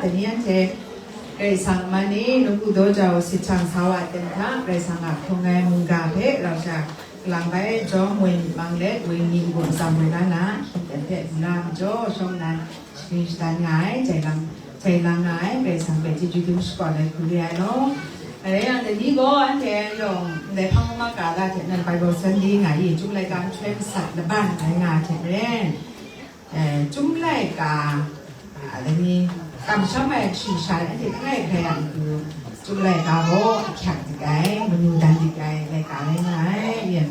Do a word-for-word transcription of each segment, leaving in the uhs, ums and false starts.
Dai ni anhte Karai Kasang a man e, nawku daw jau sit hkam sa wa ten hta, Karai Kasang a hkrung ai mungga hpe rau sha kalang bai jawm woi myit mang let, woi ni npu atsam woi la na, hkying ten hpe lu la majaw, shawng nnan sharin shadan nga ai, jai lang, jai lang nga ai, Karai Kasang hpe chyeju dum shakawn ai hku re ai law. Dai rai yang, dai ni gaw anhte yawng ndai hpang makau ga da hte nan Bible Sunday nga i, Chyum laika nhtoi masat laban ai nga hte maren, eh, Chyum laika, ah, dai ni, kamsham ai kashu kasha anhte langai hkrai a matu, Chyum laika gaw ahkyak dik ai, manu dan dik ai laika rai nga ai, yen.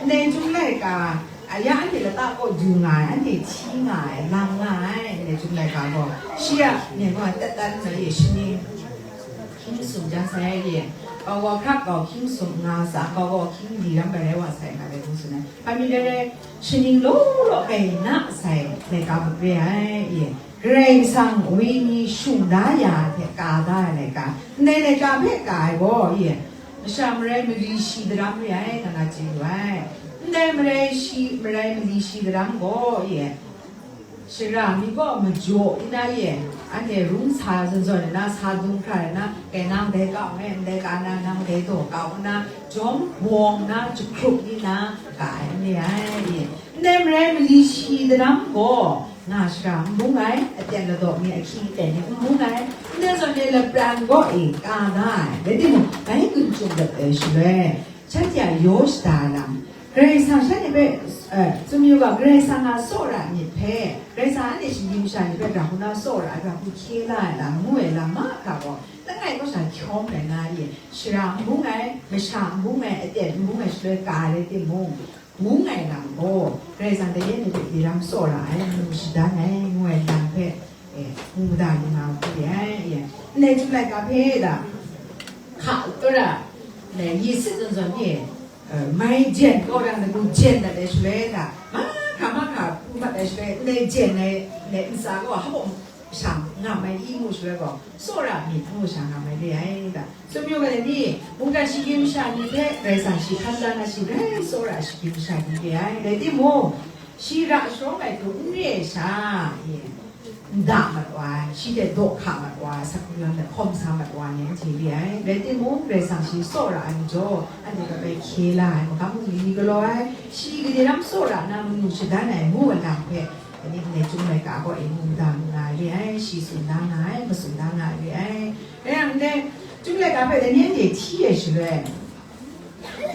Ndai Chyum laika, a ya anhte lata kaw du nga ai, anhte hti nga ai, lang nga ai, ndai Chyum laika gaw. Shi a, nen gaw, tat tan na ye, shi ni hkying sum jang sai ye, kau gaw hkrak gaw hkying sum nga sa, kau gaw hkying di ram bai rai wa sai nga rai ngu tsun ai. Hpa mi dai rai, shaning law law kai na sai, laika muk re ai, ye. Karai Kasang wenyi shung da ya hte ka da ai laika, ndai laika hpe ka ai gaw, ye, masha marai mali shi daram re ai, nga na chye lu ai. Ndai marai shi, marai mali shi daram gaw, ye, shara mi kaw majaw nna, ye, anhte rung sa zawn zawn nna, sa dung hkra nna, kai nang dai kau ai, ndai ka na nang dai daw kau nna, jawm bawng nna, jahkrup nna, ka ai n re ai, ye. Ndai marai mali shi daram gaw, nga shara n bung ai, aten ladaw mi ahkying aten ni n bung ai, ndai zawn e lapran gaw e ka da ai, rai timung, dai gun chyum dat ai shaloi, shanhte a yaw shada ai lam, Karai Kasang shanhte hpe, eh, tsun yu ga, Karai Kasang a tsawra myit hpe, Karai Kasang anhte shinggyim masha ni hpe ra hku na tsawra ai, ra hku hkye la ai lam, ngu ai lam mahkra gaw, langai kaw sha hkyawm rai na ye, shara n bung ai, masha n bung ai, aten n bung ai shaloi ka ai rai timung, bung ai lam gaw, Karai Kasang dai ni hpe diram tsawra ai, mu shadan ai, ngu ai lam hpe, e, mu da lu na hku re ai, ye. Ndai Chyum laika hpe da, hka, ora, ndai, yi sit zawn zawn ni, e, mai jen, kaw rang lagu jen dat ai shaloi da, mahkra mahkra pru mat ai shaloi, ndai jen ai, ndai ntsa gaw hpa mung sha ngam ai i ngu shaloi gaw, tsawra myit ngu sha ngam ai re ai da. Tsun yu ga ni, mungkan shinggyim masha ni hpe Karai Kasang shi hkan dan na shi rai tsawra shinggyim masha ni re ai. Rai timung, shi ra sharawng ai hku n re ai sha, ye, nda mat wa ai, shi hte daw hka mat wa ai, sakhkung lam hte hkawm sa mat wa ai ni anhte re ai. Rai timung, Karai Kasang shi tsawra ai majaw, anhte hpe bai hkye la ai, magam bungli ni galaw ai, shi gade lam tsawra nna manu shadan ai ngu ai lam hpe, dai ni ndai Chyum laika gaw e mu da mu nga ai re ai, shi tsun da nga ai, matsun da nga ai re ai. Rai yang, ndai Chyum laika hpe dai ni anhte hti ai shaloi,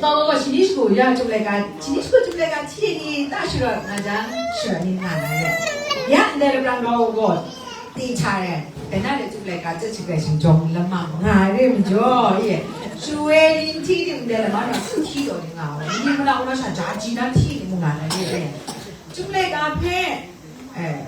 Kau gaw shani shagu ya Chyum laika, shani shagu Chyum laika hti ai ni ta sharawt nga jang, sharawt ni nga na re. Ya ndai lapran kau gaw, ting hta ai, dai na de Chyum laika chyet shagai shingjawng lamang nga ai re majaw, ye, shu e ni n hti ting ndai lama na hti taw ni nga ai, ni mara wa na sha ja ji na hti ni mu nga na re. Chyum laika hpe, eh,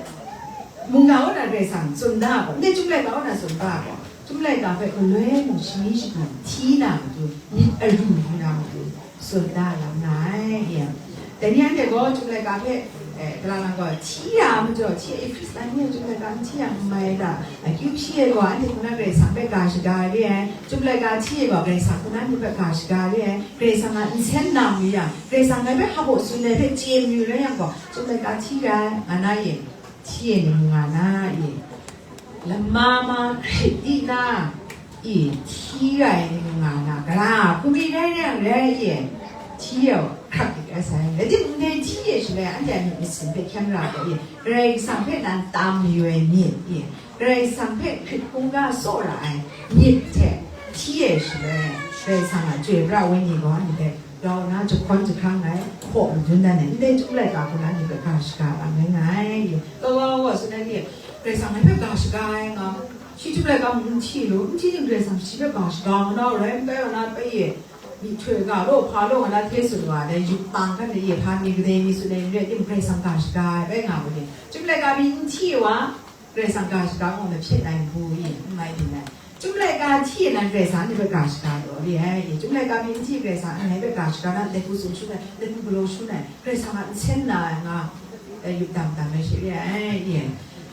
mungga kaw na Karai Kasang tsun da gaw, ndai Chyum laika kaw na tsun da gaw, Chyum laika hpe galoi mung shani shagu hti na matu, myit aru lu na matu, tsun da lam nga ai, ye. Dai ni anhte gaw Chyum laika hpe, eh, gala lang gaw, hti ya majaw, hti ya, Hkristan ni Chyum laika n hti yang n mai ta, akyu hpyi ai gaw, anhte hku na Karai Kasang hpe ga shaga re ai, Chyum laika hti ai gaw, Karai Kasang hku na anhte hpe ga shaga re ai, Karai Kasang a nsen na mu yang, Karai Kasang ngai hpe hpa baw tsun ai hpe chye mayu rai yang gaw, Chyum laika hti rai, nga na ye, hti ai ni mu nga na ye, lama ma hkrit di na, i, hti rai ni mu nga na, gara hku mi rai rai rai ye, hti ai hkrak dik ai sai, rai timung, ndai hti ai shaloi, anhte a myit masin hpe hkyen ra ai ye, Karai Kasang hpe nan tam mayu ai myit ye, Karai Kasang hpe hkrit hkungga tsawra ai myit hte hti ai shaloi, Karai Kasang a chyoi pra ai wenyi gaw anhte hpe grau nna jahkawn jahkang ai, hkaw madun dan ai, ndai Chyum laika hku na ni hpe ga shaga ai lam rai nga ai. Kau wa wa tsun ai ni, Karai Kasang ngai hpe ga shaga ai nga, shi Chyum laika mung n hti lu, n hti ning Karai Kasang shi hpe ga shaga nga na, rai n pai wa na, pai ye, myihtoi ga law, hpa law nga na hte tsun wa, dai yupmang hkan de ye hpa mi kadai mi tsun ai n rai timung, Karai Kasang ga shaga ai rai nga mu ni, Chyum laika mi n hti wa, Karai Kasang ga shaga gaw mahpyen ai npu i, n mai byin ai. Chyum laika hti ai nan Karai Kasang ni hpe ga shaga taw re ai. Chyum laika mi n hti Karai Kasang ngai hpe ga shaga na, ndai hku tsun shangun ai, ndai hku galaw shangun ai, Karai Kasang a nsen na ai nga, eh, yup dam dam ai she re ai, ye.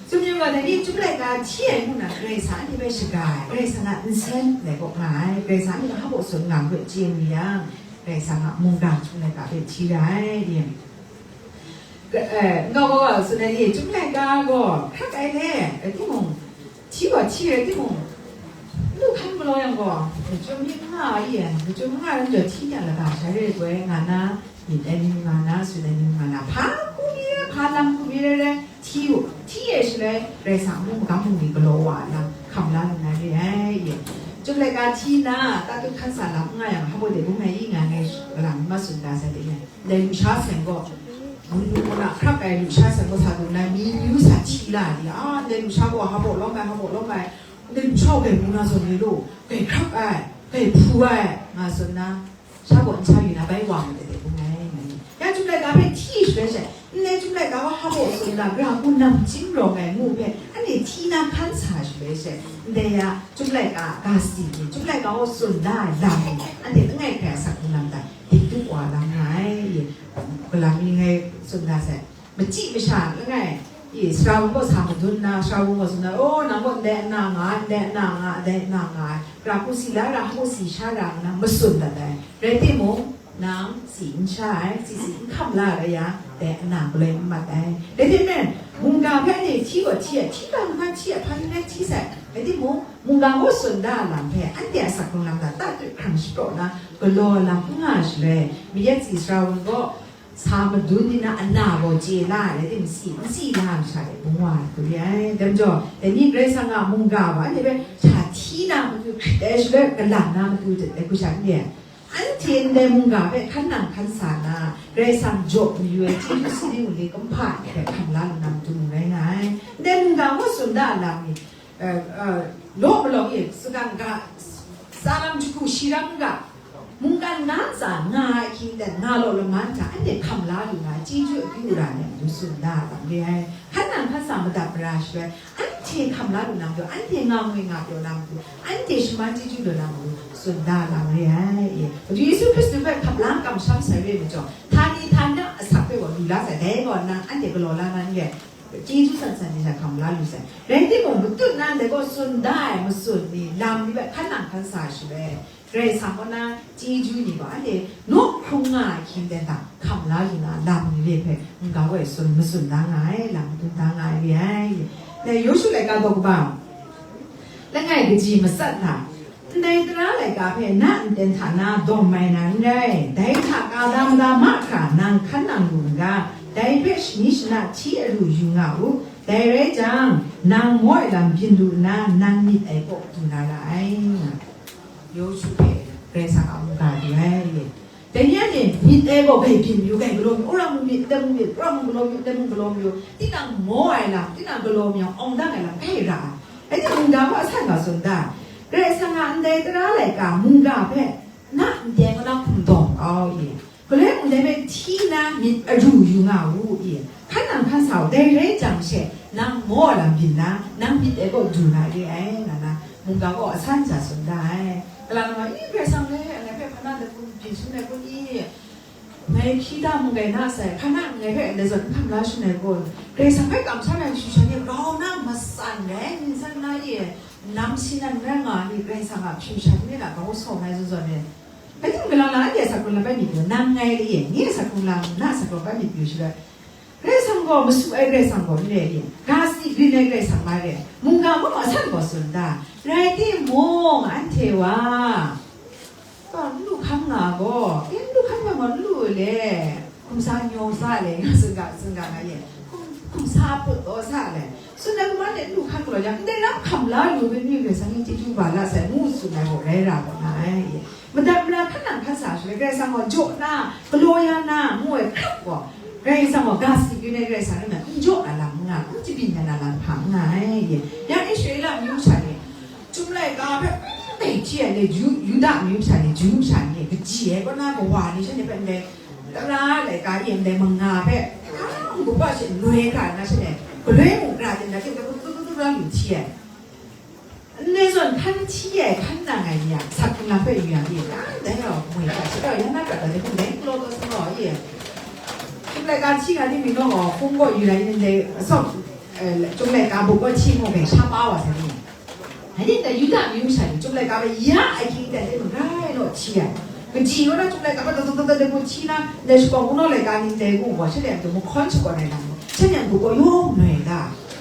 Tsun yu ga, dai ni Chyum laika hti ai ngu na Karai Kasang ni hpe shaga ai, Karai Kasang a nsen dai kaw nga ai, Karai Kasang ni hpa baw tsun nga hpe chye mu yang, Karai Kasang a mungga Chyum laika hpe hti ra ai, ye. Ga-, eh, nkau kau wa tsun ai ni, Chyum laika gaw hkrak ai le, rai timung, hti Shi gaw hti rai timung, lu hkan galaw yang gaw, machyum hpyi n nga ai, machyum n nga ai lam jaw hti nya lata, sha re ai poi nga na, myit ai ni nga na, tsun ai ni nga na, hpa hku pyi rai, hpa lam hku pyi rai rai, hti u, hti e shaloi, Karai Kasang mung magam mung ni galaw wa ai lam, hkam la lu na re ai. Chyum laika hti na, tatut hkan sa lam n nga yang, hpa baw de bung ai i nga ngai, galam ma tsun da sai de, ndai lusha seng gaw, Mung nu mung na hkrap ai lusha seng gaw sa du na, mi myu sa hti la di, a, ndai lusha gaw hpa baw lawm ai, hpa baw lawm ai, ndai lusha gaw gai mu na zawn ni lu, gai hkrap ai, gai hpu ai, nga tsun na, sha gaw n sha yu na bai wa mu de de bung ai, nga ni. Ya chyum laika hpe hti shaloi she, ndai chyum laika gaw hpa baw tsun na, gara hku nam chying rawng ai ngu hpe, anhte hti na hkan sa shaloi she, ndai ya chyum laika ga si ni, chyum laika gaw tsun da ai lam ni, anhte langai hkrai asak hkrung lam dan, dik tup wa lam nga ai, galam ni ngai tsun da sai. Machyi masha langai, i, sara wun gaw sa madun na, sara wun gaw tsun na, "O, nang gaw ndai nna nga ai, ndai nna nga ai, ndai nna nga ai, gara hku si la ra, hku si sha ra," nna matsun dat ai. Rai timung, nang si n sha ai, si si n hkam la ra yang, dai nna galoi n mat ai. Rai timung, mungga hpe anhte hti gaw hti ai, hti ga n hti ai, hpa n rai hti sai. Rai timung, mungga gaw tsun da ai lam hpe, anhte a asak hkrung lam hta tatut hkrang shapraw na, galaw lam n nga ai shaloi, mayat si sara wun gaw, sa madun ni na ana gaw chye la ai, rai timung, si n si la ai masha de bung wa ai hku re ai. Dai majaw, dai ni Karai Kasang a mungga wa, anhte hpe sha hti na matu hkrit ai shaloi, galang na matu hte dai hku sha n re ai. Anhte ndai mungga hpe hkan nang hkan sa na, Karai Kasang jaw mayu ai chyeju sadi mungli kumhpa ni hpe hkam la lu na matu mung rai nga ai. Ndai mungga gaw tsun da ai lam ni, eh, eh, law malawng e, sagang ga, tsalam jahku shi ram ga, mungkan na ntsa nga ai hkying ten, nga law laman hta anhte hkam la lu na, chyeju akyu ara ni matu tsun da ai lam re ai. Hkan nang hkan sa madat mara shaloi, anhte hkam la lu na matu, anhte nga ngoi nga pyaw na matu, anhte shaman chyeju lu na matu, tsun da ai lam re ai. Madu Yesu Hkristu hpe hkap la kamsham sai re ai majaw, htani htani a asak hpe gaw lu la sai, dai gaw nang anhte galaw la na n re ai. Chyeju san san ni hta hkam la lu sai. Rai timung, matut na ndai gaw tsun da ai matsun ni, lam ni hpe hkan nang hkan sa shaloi, Karai Kasang kaw na chyeju ni gaw anhte naw hkrung nga ai hkying ten hta hkam la lu na lam ni re hpe, n-ga gaw e tsun matsun da nga ai, lam matut da nga ai re ai. Dai Yawshu laika daw kaba langai kaji matsat hta, ndai tara laika hpe na nten hta na dawm mai na n rai, dai hta ka da mada mahkra nang hkan nang lu n ga, dai hpe shani shana hti aru yu nga u, dai rai jang, nang maw ai lam byin lu nna, nang myit ai kaw du na ra ai, nga. Yawshu hpe Karai Kasang a mungga du ai. Dai ni anhte myit ai gaw gai byin yu, gai galaw yu, wora mung myit, ndai mung myit, wora mung galaw yu, ndai mung galaw yu, tinang maw ai lam, tinang galaw mi yang awng dang ai lam gai ra ai. Rai timung, mungga gaw asan ga tsun da, Karai Kasang a ndai tara laika mungga hpe na ndai kaw na hkum dawng kau i, galoi mung dai hpe hti na myit aru yu nga u i, hkan nang hkan sa u, dai rai jang she, nang maw lam byin na, nang myit ai kaw du na re ai, nga na, mungga gaw asan sha tsun da ai. Kalang nang, i, Karai Kasang e, ngai hpe hpa na de kun, byin shangun ai kun i, ngai hpyi da mung gai na sai, hpa na ngai hpe ndai zawn n hkam la shangun ai kun, Karai Kasang hpe kamsham ai mashu sha ni grau na matsan rai, ning san na i, nam sinan rai nga ni, Karai Kasang a hpyi sha ni na grau sawm ai zawn zawn e, Rai timung, kalang lang anhte a asak hkrung lam bai myit pyu, nang ngai re ye, nye a asak hkrung lam, na a asak hkrung bai myit pyu shaloi, Karai Kasang gaw masu ai Karai Kasang gaw n re ye, ga si grin ai Karai Kasang bai re, mungga gaw asan gaw tsun da, rai timung, anhte wa, taw, n lu hkam nga gaw, e, n lu hkam nga gaw n lu le, hkum sa nyawng sa le, nga tsun ga, tsun ga nga ye, hkum, hkum sa put taw sa le, tsun ai, kuma de n lu hkam galaw yang, ndai lam hkam la lu, ni Karai Kasang ni chyeju ba la sai, ngu tsun ai gaw rai ra gaw nga ai. Madat mara hkan nang hkan sa shaloi, Karai Kasang gaw jaw na, galaw ya na, ngu ai hkrap gaw, Karai Kasang gaw ga si grin ai Karai Kasang rai nna, n jaw na lam n nga, n chybyin ya na lam hpa n nga ai. Ya Israela amyu sha ni, Chyum laika hpe n dai hti ai ni, Ju-, Yuda amyu masha ni, Ju masha ni, kaji ai kaw na kawa ni, shanhte hpe ndai tara laika e ndai manga hpe, a, n-gup a she noi hkra nna, shanhte galoi mung gara ten da, hte hte hte hte hte ra lu hti ai. Ndai zawn hkan hti ai, hkan nang ai ni a, asak hkrung lam hpe yu yang e, a, ndai rau moi hkra, shi rau ya na prat ai ni hkum dai n galaw taw sa gaw e. Chyum laika hti nga timung gaw, hkung gaw yu na, ndai asak, eh, Chyum laika buk gaw hti mu hpe sha pa wa sa ni. Rai nna Yuda amyu masha ni Chyum laika hpe ya ai hkying ten de mung rai naw hti ai. Kaji kaw na Chyum laika hpe taw taw taw taw de mung hti na, ndai shakawn hpung laika ni ndai ngu gaw, shanhte a matu mahkawn shakawn ai lam gaw, shanhte a matu gaw yawng noi da,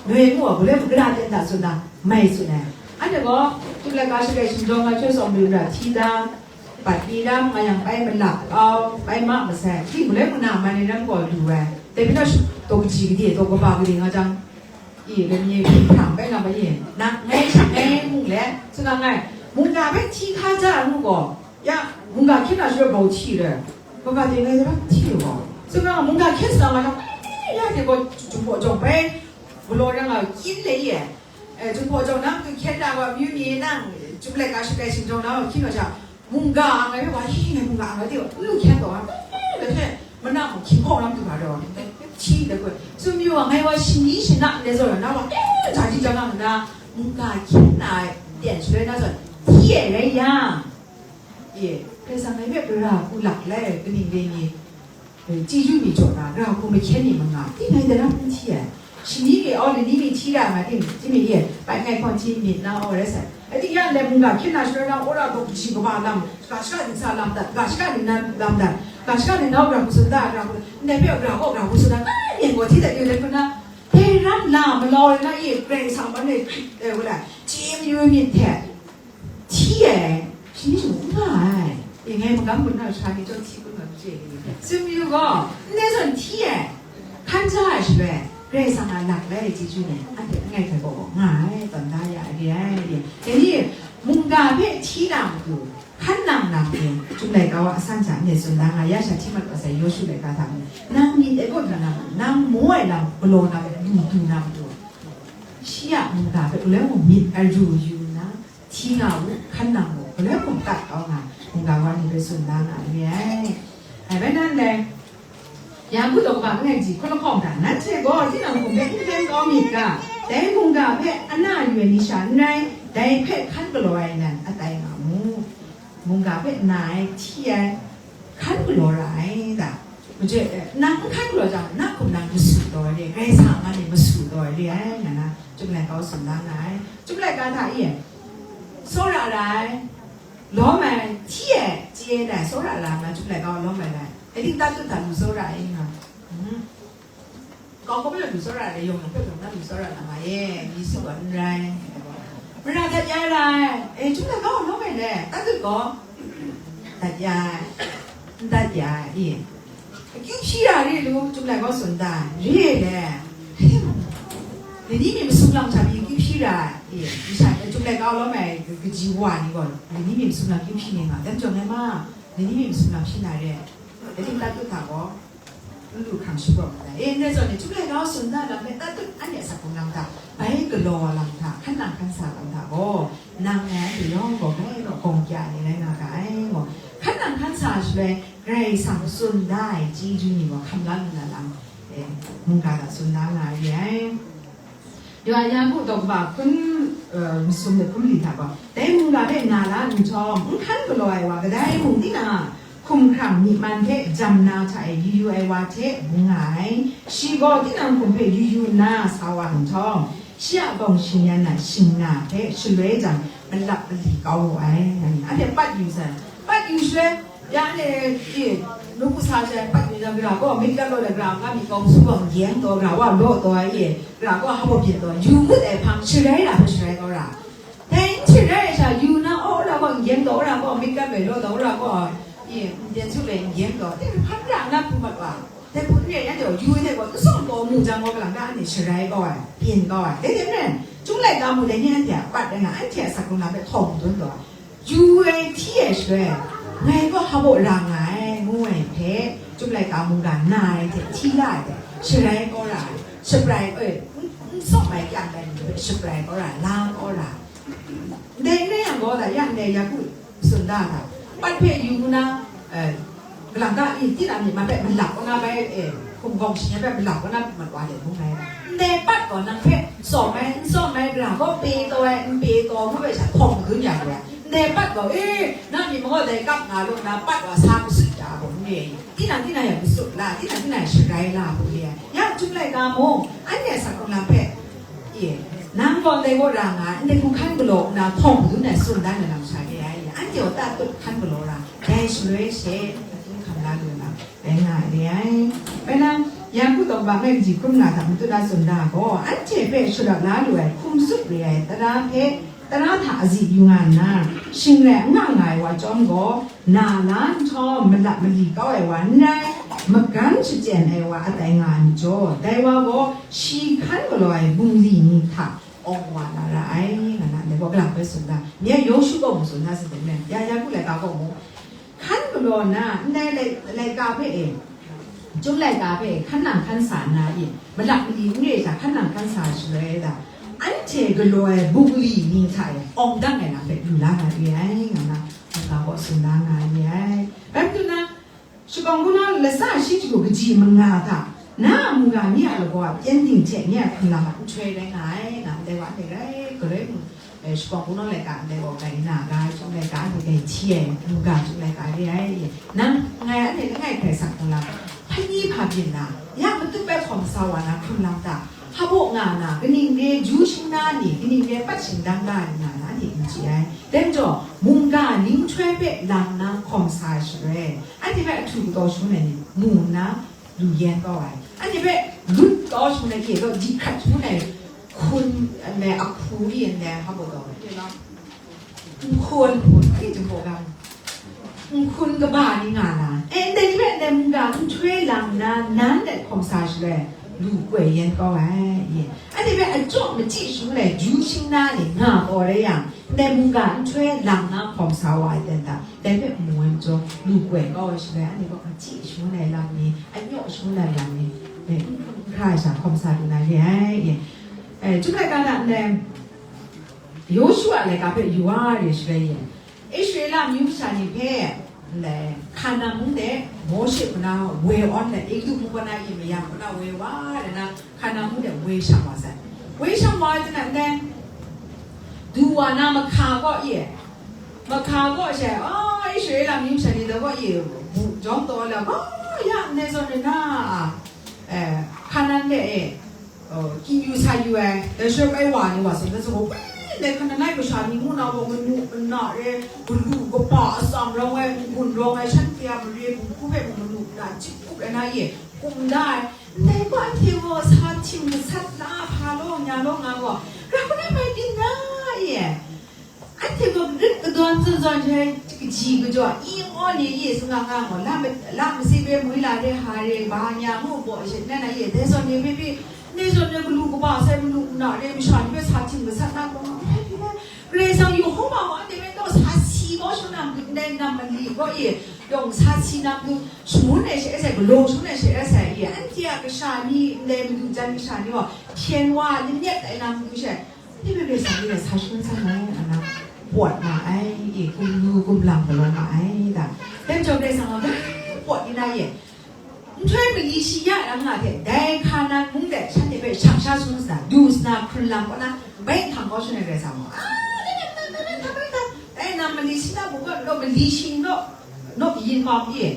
noi ngu ai, galoi mung gara ten da tsun na, mai tsun ai. Anhte gaw, tup laika shagai shingjawng ai hte tsawm lu ra hti da, bat mi lam nga yang bai malak kau, bai ma masai, hti galoi muna man ai lam gaw lu ai. Dai hpang na, daw kaji gade, daw kaba gade nga jang, i, rai mi hpang bai nga bai ye, na ngai sha ngai mung le, tsun na ngai, mungga bai hti hka ja ai mu gaw, ya, mungga hkyen na shara bau hti re, kaba de ngai rai hti gaw, tsun na mungga hkyen sa nga jang, ya de gaw, jung baw jawng bai, galaw ra nga, kyin le ye, eh, jung baw jawng na matu hkyen na wa, myu ni nang, jung laika shagai shingjawng na wa, hkyin wa sha, mungga ang ai wa, hi, ngai mungga ang ai de, lu hkyen gaw, da she, mana mung hkying hkawng lam du ga daw, hti da gaw, tsun myu wa, ngai wa, shani shana, le zaw na wa, eh, ja ji ja nga na, mungga hkyen na, ten shaloi na zawn, hti ai rai yang, e, Karai Kasang ngai hpe gara hku lak lai, kaning rai ni, e, chyeju mi jaw na, gara hku mahkyen ni manga, tingai daram n hti ai. Shani mi, aw, lani mi hti ra nga, ting, ting mi, e, bai ngai hpawng hti myit na, aw, rai sai. Ai ting yang, ndai mungga hkyen na shara na, wora gaw kaji kaba lam, ga shaka dingsa lam dat, ga shaka dingnan lam dat, ga shaka dingna gara hku tsun da, gara hku, ndai hpe gara gaw gara hku tsun da, ngai myen gaw hti dat yu dat hku na, dai ram na, malau ai na, e, Karai Kasang man e, e, wala, chye mayu ai myit hte, hti ai, shani shangun n nga ai. E, ngai magam gun na sha ni chyawm hti gun nga machye ni. Tsun mayu gaw, ndai zawn hti ai, hkan ja ai shaloi, Karai Kasang a lak lai ai chyeju ni, anhte langai hkrai gaw nga ai, tawn da ya ai re ai. Dai ni, mungga hpe hti na matu, hkan nang na matu, Chyum laika wa asan hta ndai tsun da nga, ya sha hti mat wa sai, Yawshu laika hta mung, nang myit ai kaw hkra na, nang maw ai lam, galaw na, lu du na matu, shi a mungga hpe galoi mung myit aru yu nna, hti nga u, hkan nang u, galoi mung tat kau nga, mungga wa ni hpe tsun da nga re ai. Ai bai nan dai, Yaku daw kaba langai kaji hkun lahkawng hta, nanhte gaw tinang hkum hpe n hten kau myit ga, dai mungga hpe ana yu ai ni sha n rai, dai hpe hkan galaw ai nan atai nga mu. Mungga hpe na ai, hti ai, hkan galaw ra ai da. Majaw, eh, nang n hkan galaw jang, na hkum nang masu taw ai re, Karai Kasang a man e masu taw ai re ai, nga na, Chyum laika wa tsun da nga ai. Chyum laika hta e, tsawra ra ai, lawm ai, hti ai, chye ai, tsawra ra ai, Chyum laika wa lawm ai rai. Dai ting, tatut hta lu tsawra ai nga. Mm. Kau hkawm na lu tsawra ai, yawng yawng hpe yawng na lu tsawra na ma e, mi su gaw n rai. Mara dat ya ai rai, e, Chyum laika wa lawm ai le, tatut gaw, dat ya ai, n dat ya ai, e. Akyu hpyi ra re lu, Chyum laika wa tsun da, re le. Lani mi masum lam hta pyi akyu hpyi ra, e, masha, Chyum laika wa lawm ai kaji wa ni gaw, lani mi masum lam akyu hpyi ni nga, dan jawng ai ma, lani mi masum lam hpyi na re. Dai ting, tatut hta gaw, n lu hkrang shapraw mat ai. E, ndai zawn e, Chyum laika wa tsun da lam hpe, tatut anhte a asak hkrung lam hta, bai galaw lam hta, hkan nang hkan sa lam hta gaw, nang ngai anhte yawng gaw bai raw gawng kya ai ni rai nga ga ai gaw, hkan nang hkan sa shaloi, Karai Kasang tsun da ai chyeju ni gaw hkam la lu na lam, e, mungga hta tsun da nga ai re ai. Yaku daw kaba hkun, eh, masum de hkun mali hta gaw, dai mungga hpe na la nhtawm, n hkan galaw ai wa kadai mung, tinang a hkumhkrang myi man hpe jam na hta e yu yu ai wa hte bung nga ai. Shi gaw tinang hkum hpe yu yu nna sa wa nhtawm, shi a gawng shing yan na shing na hpe shaloi jang, malap mali kau wu ai. Anhte pat yu sai, pat yu shaloi, ya ne, e, nu hku sa sai, pat mi na, gara gaw myit gat law le, gara nga myit kau su gaw n gyeng taw, gara wa law taw ai, e, gara gaw hpa byin taw, yu ngut ai hpang sharai ra hpe sharai kau ra. Dai n sharai ai sha, yu na, aw, gara gaw n gyeng taw, gara gaw myit gat law, law taw, gara gaw, e, n byin su le, n gyeng taw, dai hpang ra na hpu mat wa. Dai hpun re, anhte gaw yu ai hte gaw n sawng taw mu jang gaw, galang ta anhte sharai kau ai, byin kau ai. Dai hte maren, Chyum laika mu dai ni anhte a pat rai nga, anhte a asak hkrung lam hpe htawng madun taw ai. Yu ai hti ai shaloi, ngai gaw hpa baw ra nga ai, ngu ai hpe, Chyum laika mungga na ai hte, hti la ai hte, sharai kau ra ai, shabrai, e, n, n sawm ai kyang dai ni hpe shabrai kau ra ai, la kau ra ai. Ndai n rai yang gaw, da yang ndai Yaku tsun da ga, pat hpe yu na, eh, galang ta, i, tinang myit man hpe malap kau na bai, e, hkum gawng shing yan hpe malap kau na mat wa let bung ai. Ndai pat gaw nang hpe sawm ai, n sawm ai, gara gaw pe taw ai, n pe taw, ngu ai sha hkawng madun ya lu ai. Ndai pat gaw, e, nang myit majaw dai kap nga lu nna, pat wa sa masut ya gaw, n re ai. Tinang, tinang yang masut la, tinang, tinang yang sharai la, ngu re ai. Ya, Chyum laika mung, anhte a asak hkrung lam hpe, e, nang gaw ndai gaw ra nga ai, ndai hku hkan galaw nna, hkawng madun ai tsun dan ai lam sha re ai, anhte gaw tatut hkan galaw ra, dai shaloi she, akyu hkam la lu na, rai nga ai re ai. Bai na, Yaku tawng hpa ngai kaji hkrum nga hta matut a tsun da gaw, anhte hpe shut la lu ai hkum tsup re ai tara hpe, tara hta azi yu nga nna, shing rai anga nga ai wa chyawm gaw, na la nhtawm malap mali kau ai wa n rai, magan shachyen ai wa atai nga ai majaw, dai wa gaw shi hkan galaw ai bungli ni hta awng wa na ra ai, nga na ndai gaw kalang hpe tsun da. Nye Yawshu gaw mu tsun da, sin de, ya, Yaku laika gaw mu. Hkan galaw na, ndai lai-, laika hpe e, Chyum laika hpe hkan nang hkan sa nna i, malap mali n re hta hkan nang hkan sa shaloi da, anhte galaw ai bungli ni hta e awng dang ai lam hpe lu la na re ai, nga na, nga gaw tsun da nga re ai. Rai nna, shakawng hpunau latsa shi jahku kaji manga hta, na a mungga ni a lagaw a pyengdin hte nye a hkrun lam a nhtoi rai nga ai, nga ndai wa hte rai, garai mu. Eh, shakawng hpunau laika ndai gaw, grai na ga, chyum laika, anhte grai hti ai, mungga chyum laika re ai, nang ngai anhte langai hkrai sak hkung lam, hpaji hpa byin na, ya matut bai hkawm sa wa na hkrun lam ta, hpa baw nga na, kaning re ju shing na ni, kaning re pat shingdang da ai nga na, anhte n chye ai. Dai majaw, mungga ninghtoi hpe lang na hkawm sa ai shaloi, anhte hpe ahtu kataw shangun ai ni mu nna, lu yen kau ai. Anhte hpe lut kau shangun ai hte gaw, di hkrat shangun ai hkun, ndai ahku ni ndai hpa baw taw ai. Nhkun, hkun, hkun, hkun kaba ni nga na. E, ndai ni hpe ndai mungga nhtoi lang nna, nan let hkawm sa shaloi, lu koi yen kau ai. Anhte hpe achyaw machyi shangun ai ju shing na ni nga kau rai yang, ndai mungga nhtoi lang na hkawm sa wa ai ten ta, dai hpe mu ai majaw, lu koi kau ai shaloi, anhte gaw machyi shangun ai lam ni, anyaw shangun ai lam ni, e, n hkra ai sha hkawm sa lu na re ai. E, Chyum laika hta ndai, Yawshu a laika hpe yu wa re shaloi yen, Israela amyu masha ni hpe, ndai, Hkanan mung de Mawshe kaw na woi awn ai, Egutu mung kaw na e mayam kaw na woi wa ai na, Hkanan mung de woi shang wa sai. Woi shang wa ai hte nan, du wa na mahka kaw e, mahka kaw she, a, Israela amyu masha ni dai kaw e bu jawm taw la, a, ya ndai zawn re na, e, Hkanan de e, Kingyu sa yu ai, dai shaloi bai wa ni wa tsun, dai shaloi gaw, woi, ndai Hkanan kasha ni ngu na gaw, manu mana re, galu kaba atsam rawng ai, n-gun rawng ai, shanhte a mare bungku hpe mung manu mana chyip kup ai na e, kum da ai, ndai gaw anhte gaw sa htim gasat la hpa law, nya law nga gaw, ra hkuna bai byin na e. Anhte gaw rit kadawn zawn zawn hte kaji kajaw, ing aw ni ye, sung nga nga gaw, la ma-, la masi hpe moi la re, ha re, ba nya ngu gaw, she nan a ye, dai zawn ni hpe pyi, dai zawn ni galu kaba sai manu mana re, masha ni hpe sa htim gasat na gaw, nga hpe pyi na, Karai Kasang Yehova gaw anhte hpe taw sa si kau shangun na matu, ndai nam mali gaw e, yawng sa si na matu, shangun ai she rai sai, galaw shangun ai she rai sai e, anhte a kasha ni, ndai madu jan kasha ni gaw, hpyen wa, limyet ai na matu she, Ni hpe Karai Kasang ni sa shangun san ai, ana, pawt nga ai, e, kumlu kumlang galaw nga ai, da. Dai majaw Karai Kasang gaw, pawt ni na ye, nhtoi mali shi ya ai lam nga hte, dai Hkanan mung de shanhte hpe shang sha shangun sa, du sa na, hkrun lam kaw na, bai nhtang kau shangun ai Karai Kasang gaw, a, dai, dai, dai, dai, dai, dai, dai, dai, mali shi na mung gaw, naw mali shi naw, naw kayin hkawm e,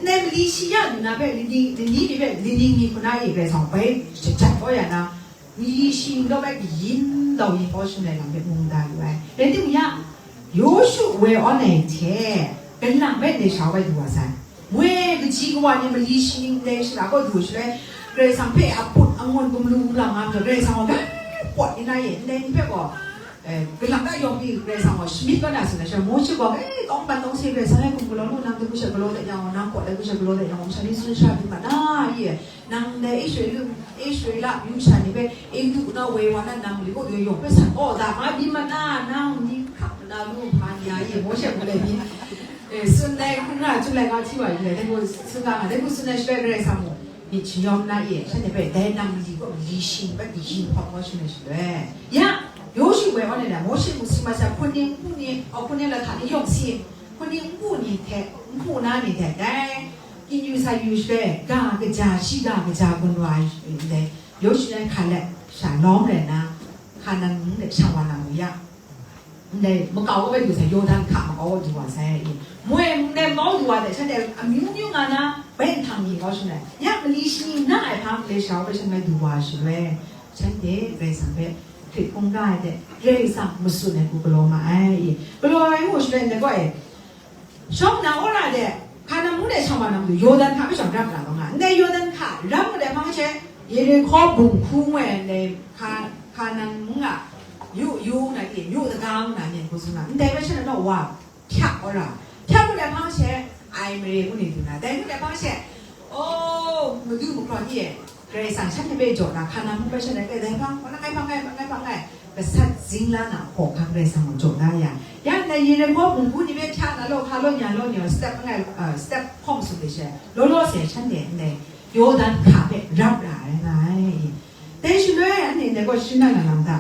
ndai mali shi ya lu na hpe, lani, lani ni hpe, lani ni hku na e, Karai Kasang bai jajat kau ya na, Mali shi n-gaw bai kayin dau yin kau shangun ai lam hpe mu da lu ai. Rai timung ya, Yawshu woi awn ai hte, galang bai ndai sha bai du wa sai. Woi kaji kawa ni mali shi ning ndai shara gaw du shaloi, Karai Kasang hpe a put angun gumlu gumlang nga majaw, Karai Kasang gaw bai pawt ni na ye, ndai ni hpe gaw, eh, galang da yawng mi Karai Kasang gaw shamyit kau na sin ai sha, Mawshe gaw, eh, tawng ban tawng se Karai Kasang e hkum galaw lu, nang dai hku she galaw de yang gaw, nang kaw dai hku she galaw de yang gaw, masha ni tsun sha byin mat na ye. Nang dai Israela, Israela amyu sha ni hpe Egutu na woi wa na nang mali kaw yawng hpe san, aw, da nga byin mat na, nang ni hkap na lu hpa ni a, ye Mawshe hku lai ni, eh, tsun ai hkrum na, tsun ai ga hti wa yu ai, dai gaw tsun ga nga, dai gaw tsun ai shaloi Karai Kasang mung myit shayawm na e, shanhte hpe dai nang mali kaw mali shi ni hpe kayin hkawm kau shangun ai shaloi, ya, Yawshu woi awn ai na, Mawshe mung si mat sai, hpun ni, npu ni, aw, hpun ni lahta ni yawng si, hpun ni, npu ni hte, npu na ni hte, dai, Kingyu sa yu shaloi, ga kaja, shi ga kaja gun wa ai ndai, Yawshu yan Hkaleb sha lawm rai nna, Hkanan mung de shang wa na mu ya. Ndai makau kaw bai du sai, Yawdan hka makau kaw du wa sai, i. Moi mung de makau du wa de, shanhte amyu myu nga na, bai nhtang ni kau shangai. Ya mali shi ni na ai hpa, malai sha bai shangai du wa shaloi, shanhte Karai Kasang hpe hkrit hkungga ai de, Karai Kasang matsun ai hku galaw ma ai, i. Galaw ai ngu shaloi, ndai gaw e, Shawng na wora de, Hkanan mung de shang wa na matu, Yawdan hka hpe shawng rap la ga nga. Ndai Yawdan hka rap nga dai hpang she, Yerihko bum hku ngoi ai ndai Hka-, Hkanan mung a, yu, yu na di, yu daga na myen hku tsun na, ndai hpe shanhte naw wa hpyak wa ra. Hpyak nga dai hpang she, ai mare ngu ni du na, dai ngu dai hpang she, o, madu mahkraw ni e, Karai Kasang shanhte hpe jaw na, Hkanan mung hpe shanhte hpe dai hpang, hpang langai, hpang langai, hpang langai, gasat zingla na hkawhkam Karai Kasang gaw jaw da ya. Ya ndai Yerihko bum hku ni hpe hpya na law, hka law, nya law, ni step langai, uh, step hkawm sut de she, law law se shanhte ndai Yawdan hka hpe rap ra ai nga ai. Dai shaloi anhte ndai gaw shing na lam ta?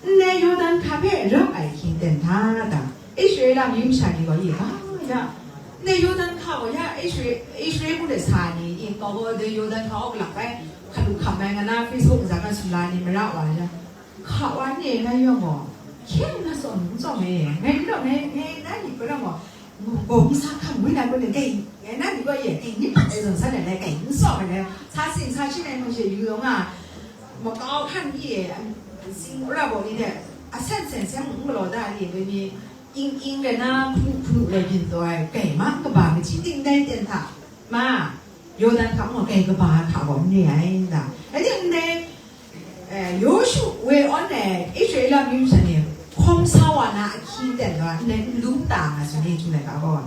Ndai Yawdan hka hpe rap ai hkying ten hta ta? Israela myu masha ni gaw, i, ga ya, ndai Yawdan hka gaw ya, Isra-, Israel mung de sa ni, i, kau gaw dai Yawdan hka kaw galak bai, hkalu hkam ai nga na, Facebook ntsa kan sumla ni mara wa ya. Hka wa ni e ngai yawng gaw, hkyen na tsawm n tsawm e, ngai ni gaw, ngai, ngai na ni gaw, gaw misa hkam woi na gaw ni, gai, ngai na ni gaw ye, gai ni hpat ai zawn san ai, gai n tsawm ai, sa sing sa shin ai hpang she yu yawng a, makau hkan ni e, sing ra gaw ni de, a sen sen seng n galaw da ni, gai ni, ing ing rai na, hpunu hpunu rai byin taw ai, gai ma kaba kaji ting dai ten hta, ma, Yawdan hka gaw gai kaba hka gaw n re ai n ta? Rai timung, ndai, eh, Yawshu woi awn ai Israela myu masha ni hkawm sa wa na ahkying ten gaw ndai n lung ta nga tsun ni, Chyum laika gaw.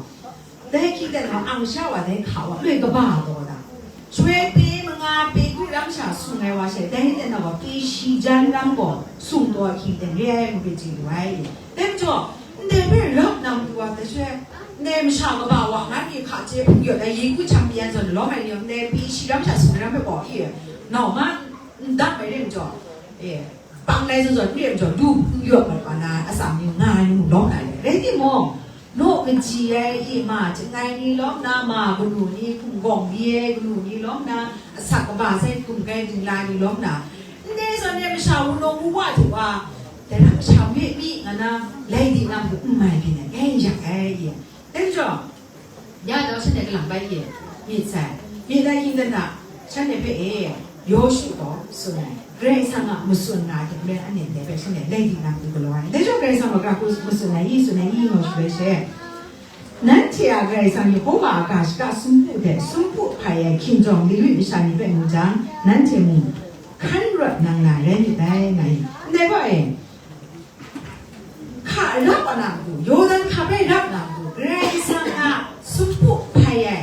Dai ahkying ten gaw ang sha wa dai hka gaw loi kaba taw ta? Shaloi pe manga, pe kru ram sha sung ai wa she, dai ten gaw pe shi jan ram gaw sung taw ahkying ten re ai ngu hpe chye lu ai. Dai majaw, ndai hpe rap na matu wa, dai shaloi, ndai masha kaba wa ngan ni hka chye hpung yawt ai, Yeku hkyang pyi yan zawn lawm ai ni, ndai pe shi ram sha sung ai ram hpe gaw, i, nau ma n dang ai re majaw, e, pang lai zawn zawn n re majaw, lu hpung yawt mat wa na, atsam ni nga ai ni mung lawm na le. Rai timung, naw kaji ai, i, ma, chyangai ni lawm na, ma, kanu ni, hpung gawng ni ai, kanu ni lawm na, asak kaba sai hkum kai dingla ni lawm na, ndai zawn e masha wunawng wuwa hte wa, dai na masha mi mi nga na, lai di na matu n mai byin ai, ngai n yak ai, i. Dai majaw, ya dau shanhte kalang bai e, myit sai, myit ai hkying ten hta, shanhte hpe e, Yawshu gaw tsun ai, Karai Kasang a matsun nga ai hte maren anhte ndai hpe shanhte lai di na matu galaw ai. Dai majaw Karai Kasang gaw gara hku matsun ai i, tsun ai i, ngu shaloi she, nanhte a Karai Kasang Yehova a ga shaka sumpu hte sumpu hpai ai hkinjawng Lewi masha ni hpe mu jang, nanhte mung hkan rawt nang na rai myit dai, nga i. Ndai gaw e, hka rap wa na matu, Yawdan hka hpe rap na matu, Karai Kasang a sumpu hpai ai,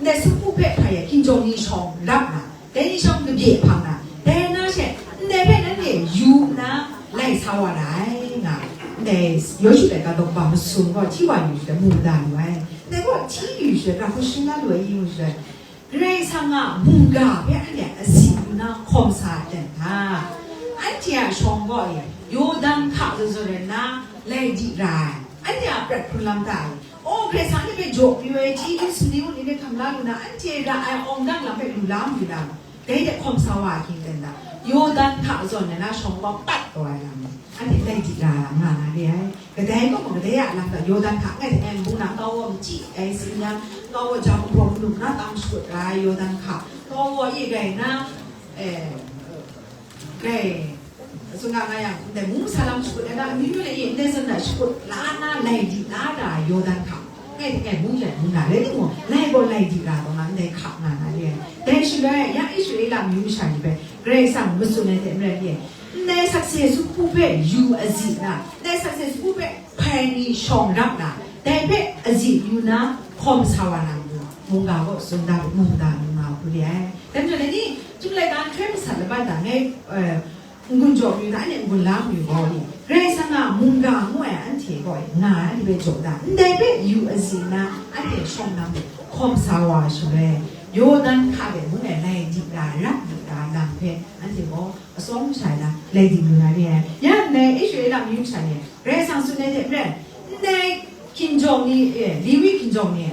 ndai sumpu hpe hpai ai hkinjawng ni shawng rap na, dai ni shawng kabye hpang na, dai na she, ndai hpe nanhte yu nna lai sa wa ra ai, nga, ndai Yawshu laika daw kaba masum gaw hti wa yu she mu da lu ai. Ndai gaw hti yu she, gara hku shing la lu ai, i ngu she, Karai Kasang a mungga hpe anhte a si nna hkawm sa ai ten hta? Anhte a shawng gaw e, Yawdan hka zawn zawn rai nna, lai di ra ai. Anhte a prat hkrun lam hta e, o, Karai Kasang ni hpe jaw pru ai, chyeju sumri ni hpe hkam la lu na, anhte ra ai awng dang lam hpe lu la mu na, dai hte hkawm sa wa ai hkying ten hta? Yawdan hka zawn rai nna, shawng gaw pat taw ai lam. Anhte lai di ra nga na re ai. Kadai kaw mung kadai a lam gaw, Yawdan hka ngai hte ngai nbung na, kau wa machyi ai tsin yang, kau wa jang hpawng num na tam shakut ra ai Yawdan hka, kau wa e gai na, eh, gai, tsun nga nga yang, ndai mung masa lam shakut ai na, amyu myu lai e, ndai zawn na shakut la na, lai di la ra ai Yawdan hka. Ngai hte ngai nbung yan nbung na, rai timung, lai gaw lai di ra taw nga, ndai hka nga na re ai. Dai shaloi, ya Israela amyu masha ni hpe, Karai Kasang matsun ai hte maren e, ndai sakse sumpu hpe yu azi na, ndai sakse sumpu hpe hpai ni shawng rap na, dai hpe azi yu na, hkawm sa wa na matu, mungga gaw tsun da, mungga mungga hku re ai. Dai majaw, dai ni, Chyum laika nhtoi masat laban da, ngai, eh, n-gun jaw mayu na, anhte n-gun la mayu gaw ni, Karai Kasang a mungga ngu ai anhte gaw nga ai, anhte hpe jaw da, ndai hpe yu azi na, anhte shawng na matu, hkawm sa wa shaloi, Yawdan hka de mung e lai di ra, rap di ra lam hpe, anhte gaw atsawm shai na, lai di lu na re ai. Ya ndai Israela amyu masha ni, Karai Kasang tsun ai hte maren, ndai hkinjawng ni, eh, Lewi hkinjawng ni,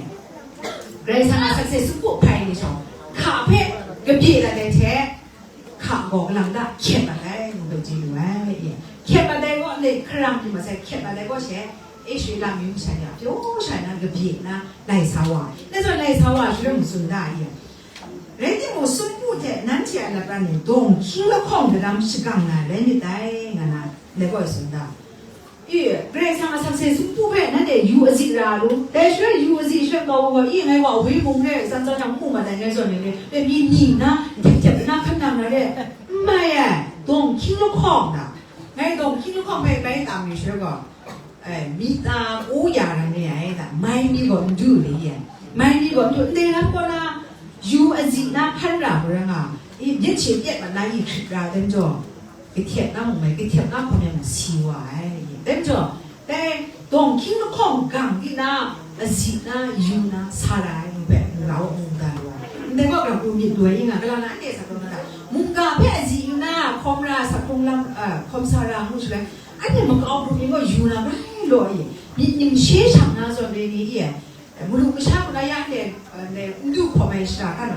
Karai Kasang a sakse sumpu hpai ni shawng, hka hpe kabye dat ai hte, hka gaw kalang ta hkyet mat ai, ngu hpe chye lu ai, e. Hkyet mat ai gaw, ndai hkarang ni masai hkyet mat ai gaw she, Israela amyu masha ni a pyaw shai na, kabye na, lai sa wa ai. Dai zawn lai sa wa ai shaloi mung tsun da ai, e. Rai timung, sumpu hte nanhte a lapran e dawng hkying lahkawng daram shagang na rai myit dai, nga na, ndai gaw tsun da. I, Karai Kasang a sakse sumpu hpe nanhte yu azi ra lu. Dai shaloi yu azi shaloi kau gaw, i, ngai wa woi mung re, tsan tsan yang n mu mat ai, ngai zawn ai re, re mi ni nna, ntip tep nna, hkan nang na re, n mai ai, dawng hkying lahkawng na. Ngai dawng hkying lahkawng hpe bai tam yu shaloi gaw, eh, mi ta u ya ra ni ai da, mai mi gaw n du ni ai. Mai mi gaw n du, ndai lam kaw na, yu azi na hkan ra mara nga, i, myit she pyet mat na i hkrit ra dem jaw, kahtet na mung mai, kahtet na hkawm yang si wa ai. Dem jaw, dai dawng hkying lahkawng gang di na, azi na, yu na, sa ra ai, nu hpe, nu ra wa, mu da lu ai. Ndai gaw, gapu myit lu ai, i nga, gala na, ande sa taw na da, mungga hpe azi yu na, hkawm ra, sa hkrung lam, eh, hkawm sa ra, ngu shaloi, anhte makau hkrum myit gaw yu na, bai law i, myit ning she shang na zawn re ni i, eh, mulu masha kaw na ya anhte, eh, ndai n du hkawm ai shara kan,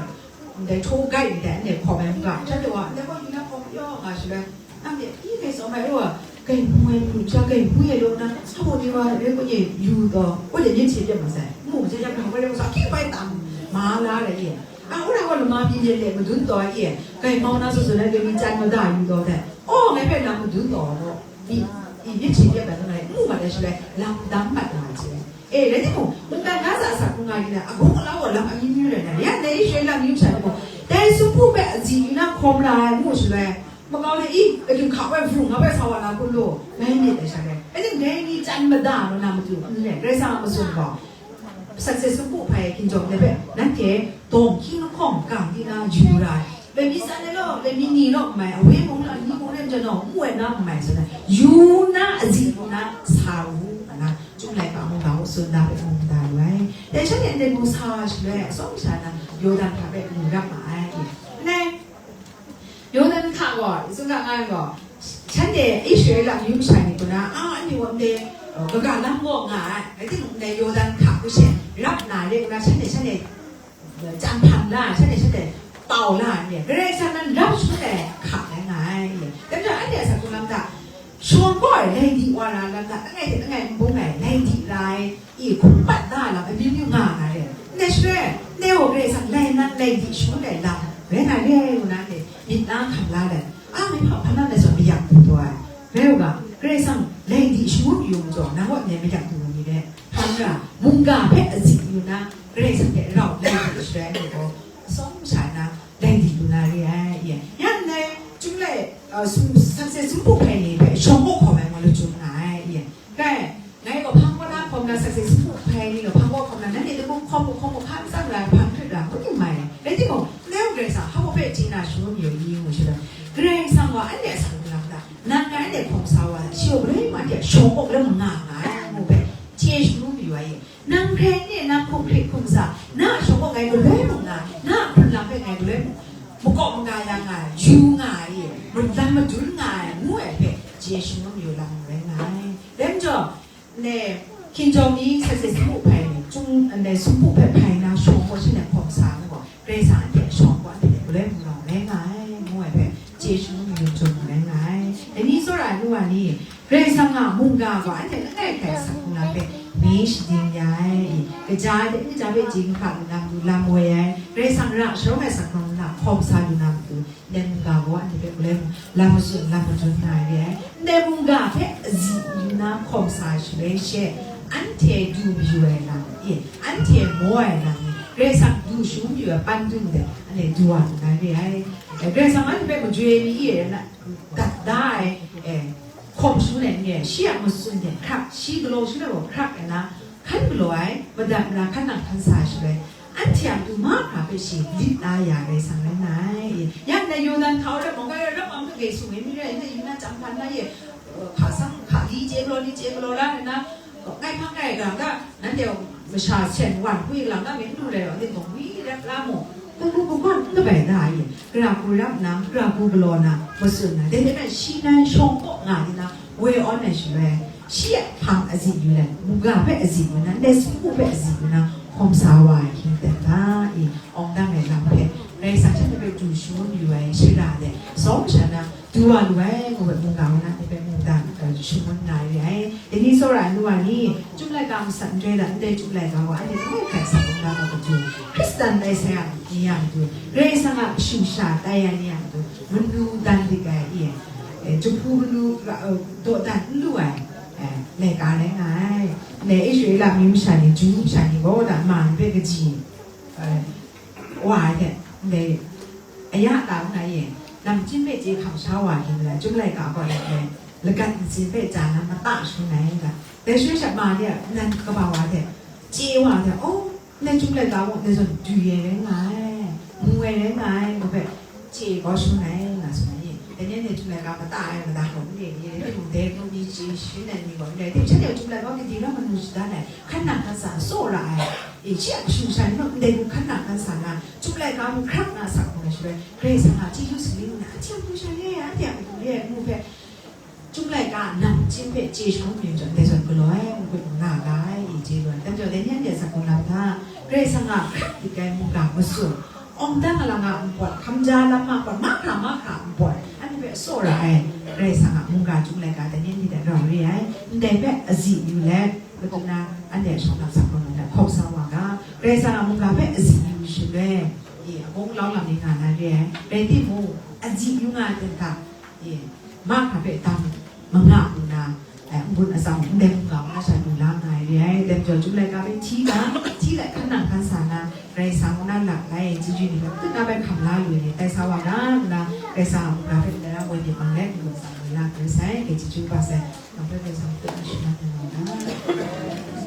ndai htaw gai ndai anhte hkawm ai n ga, shanhte wa, ndai gaw yu na hkawm yaw nga shaloi, anhte, i, gai tsawm ai, wa, gai mu ai mulu sha, gai mu ai law na, sa baw ni wa, rai gaw nye yu taw, gaw de myit she pyet ma sai, mu, ja ja, gaw rai gaw sa, hkying bai tam, ma la rai ye. A, wora gaw lama byin de le madun taw ai e, gai mau na zaw zaw na de mi chyan mada yu taw de. O, ngai hpe lam madun taw gaw, mi, i, myit shi de bai ngai, mu mat ai shaloi, lam dam mat nga ai hte. E, rai timung, mungdan ga za sa hkung nga ri na, a gawng a lau gaw lam amyu myu rai na, ya ndai Israela lam yu sha timung, dai sumpu hpe azi yu na hkawm ra ai, ngu shaloi, makau de i, kadun hka bai, vrung nga bai sa wa na kun lu, ngai myit ai sha rai. Rai timung, dai ni chyan mada lu na matu, n le, Karai Kasang a matsun gaw, sakse sumpu hpai hkinjawng de hpe, nanhte dawng hkying lahkawng gang di na yu ra ai. Loi mi san ai law, loi mi ni law n mai, awe mung law, ani mung ren jan law, n woi na n mai, tsun ai. Yu na, azi yu na, sa u, a na, Chyum Laika mung ga u, tsun da hpe mung da lu ai. Dai shanhte ndai mung sa shaloi, atsawm sha na, Yawdan hta hpe mu rap ma ai. Ndai, Yawdan hka gaw, Yesu ga nga gaw, shanhte Israela lam yu masha ni kaw na, a, anhte gaw ndai, uh, kaga lam gaw nga ai, rai timung, ndai Yawdan hka hku she rap na re nna, shanhte, shanhte, uh, chyan hpan la, shanhte, shanhte pau la ai ni, Karai Kasang nan rap shangun ai hka rai nga ai. Dai majaw, anhte a sa hkrung lam hta, shawng gaw ai, lai di wa ra lam hta, langai hte langai n bung ai, lai di ra ai, i, hkum pat da lam, amyu myu nga nga re. Ndai shaloi, ndai gaw Karai Kasang lai nang lai di shangun ai lam rai nga re, ngu na, myit na hkam la let, a, ngai hpa hpa na ngai zawn mayak du taw ai. Rai u ga, Karai Kasang lai di shangun yu majaw, nang gaw ndai mayak du ni re. Hpa n ra, mungga hpe azi yu na, Karai Kasang hte rau lai di shaloi, ngai gaw atsawm sha na, lai di lu na re ai, i. Yang ndai, Chyum Lai, uh, sum, sakse sumpu hpai ni hpe shawng gaw hkawm ai, ngu lu chyum nga ai, i. Kai, ngai gaw hpang kaw na hkawm na, sakse sumpu hpai ni gaw hpang kaw hkawm na, nanhte damu hkawm mu hkawm mu hkan tsang ra, hpang hkrit ra, hkrum yu mai ai. Rai timung, ndai gaw Karai Kasang hpa hpe chye na shangun mayu ni ngu shaloi, Karai Kasang gaw anhte a sa lu lam hta, nang ngai anhte hkawm sa wa, shi gaw galoi mung anhte a shawng gaw galoi mung nga nga ai, ngu hpe chye shangun mayu ai. Nang hkrai n re, nang hkum hkrit hkum sa, na a shawng gaw ngai galoi mung nga, na a hkrun lam hpe ngai galoi mung makaw maga ya nga ai, yu nga ai, lam madun nga ai, ngu ai hpe chye shangun mayu lam rai nga ai. Dai majaw, ne, hkinjawng ni sakse sumpu hpai ni, Chyum, ne, sumpu hpe hpai na shawng gaw shanhte hkawm sa ai gaw, Karai Kasang anhte a shawng gaw anhte hpe galoi mung rawng rai nga ai, ngu ai hpe chye shangun mayu chyum rai nga ai. Dai ni tsawra ai nu wa ni, Karai Kasang a mungga gaw anhte langai hkrai a sa hkrung lam hpe mi shading ya ai, kaja ai hte n kaja hpe chye kahkra lu na matu lam woi ai, Karai Kasang ra sharawng ai sa hkrung lam hkawm sa lu na matu, ndai mungga gaw anhte hpe galoi mung lam matsun, lam matsun nga ai re ai. Ndai mungga hpe azi yu na hkawm sa shaloi she, anhte du mayu ai lam e, anhte maw ai lam e, Karai Kasang du shangun mayu ai pandun de, anhte du wa lu na re ai. Karai Kasang anhte hpe majoi ai ni e, na, dat da ai, e, hkawm shangun ai ni e, shi a matsun hte hkrak, shi galaw shangun ai gaw hkrak ai na, hkan galaw ai, madat mara hkan nang hkan sa ai shaloi, anhte a matu mahkra hpe shi lit la ya ai Karai Kasang rai nga ai. Yang dai Yawdan hka rai mung, rai ram am hpe gai sung ai ni rai nna, yu na, cham hpan na ye, hka sang, hka li chye galaw ni chye galaw la nna, ngai hpang ngai galang ga, nanhte masha sen wan hkui galang ga, myit n lu rai wa, myit gaw wi rap la mu. Hkunggu hkungga n kabai da ai, gara hku rap nna, gara hku galaw na, matsun na, dai hte maren shi nan shawng kaw nga di na, woi awn ai shaloi, shi a hpang azi yu let, mungga hpe azi yu na, ndai sumpu hpe azi yu na, hkawm sa wa ai hkying ten ga i, awng dang ai lam hpe, Karai Kasang shanhte hpe du shangun yu ai shara de, tsawm sha na, du wa lu ai, ngu ai mungga wa na, ndai hpe mungdan, eh, shangun nga re ai. Dai ni tsawra ai nu wa ni, Chyum Laika masat n joi dat, ndai Chyum Laika gaw, anhte langai hkrai sa hkawm da ai matu, Hkristan tai sai a ni a matu, Karai Kasang a kashu sha tai ai ni a matu, manu dan dik ai, i, eh, jahpu manu, eh, dawdan n lu ai, laika rai nga ai. Ndai Israela amyu masha ni, Ju masha ni gaw da ma ni hpe kaji, eh, wa ai hte, ndai aya ta nna ye, namchyim hpe chye hkam sha wa hkyen la, Chyum laika gaw ndai lagat ntsin hpe ja na mata shangun ai ga, dai shaloi sha ma ni a nan kaba wa hte, chye wa hte, oh, ndai Chyum laika mung ndai zawn dwi ai rai nga ai, mu ai rai nga ai, ngu hpe, chye kau shangun ai, nga tsun ai. Dai ni anhte Chyum laika mata ai mada hkawm n re ni, rai timung, dai hkrum ni chye shin ai ni gaw n rai. Tim shan e Chyum laika mung gade rawng manu shadan ai, hkan nang hkan sa tsaw ra ai. E, shi a kashu sha ni mung ndai hku hkan nang hkan sa na, Chyum laika mung hkrak na asak hkrum ai shaloi, Karai Kasang a chyeju sali nna, anhte a hku sha re ai, anhte a hku re ai, ngu hpe, Chyum laika a namchyim hpe chye shangun mayu jang, dai zawn galaw ai, n-gun n-ga ai, i chye lu ai. Dai majaw, dai ni anhte a asak hkrum lam hta, Karai Kasang a hkrak dik ai mungga masum, awng dang alang a npawt, hkamja lam a npawt, mahkra mahkra a npawt, anhte hpe tsaw ra ai, Karai Kasang a mungga Chyum laika dai ni anhte hte rau re ai. Ndai hpe azi yu let, matu na anhte a shawng lam asak hkrum lam hta hkawm sa wa ga, Karai Kasang a mungga hpe azi yu shaloi, e, abung lau lam ni nga na re ai. Rai timung, azi yu nga ai ten hta, e, mahkra hpe dang manga nna, eh, n-gun atsam ndai mungga mung na sha lu la nga ai re ai. Dai majaw, Chyum laika hpe hti ga, hti let hkan nang hkan sa na, Karai Kasang mung na lap lai, chyeju ni hpe tut na bai hkam la lu ai ni tai sa wa ga, nna Karai Kasang a mungga hpe ndai ra woi myit mang let n-gun atsam lu la kau sai, dai chyeju kaba sai, nang hpe Karai Kasang tut na shaman na wa ga.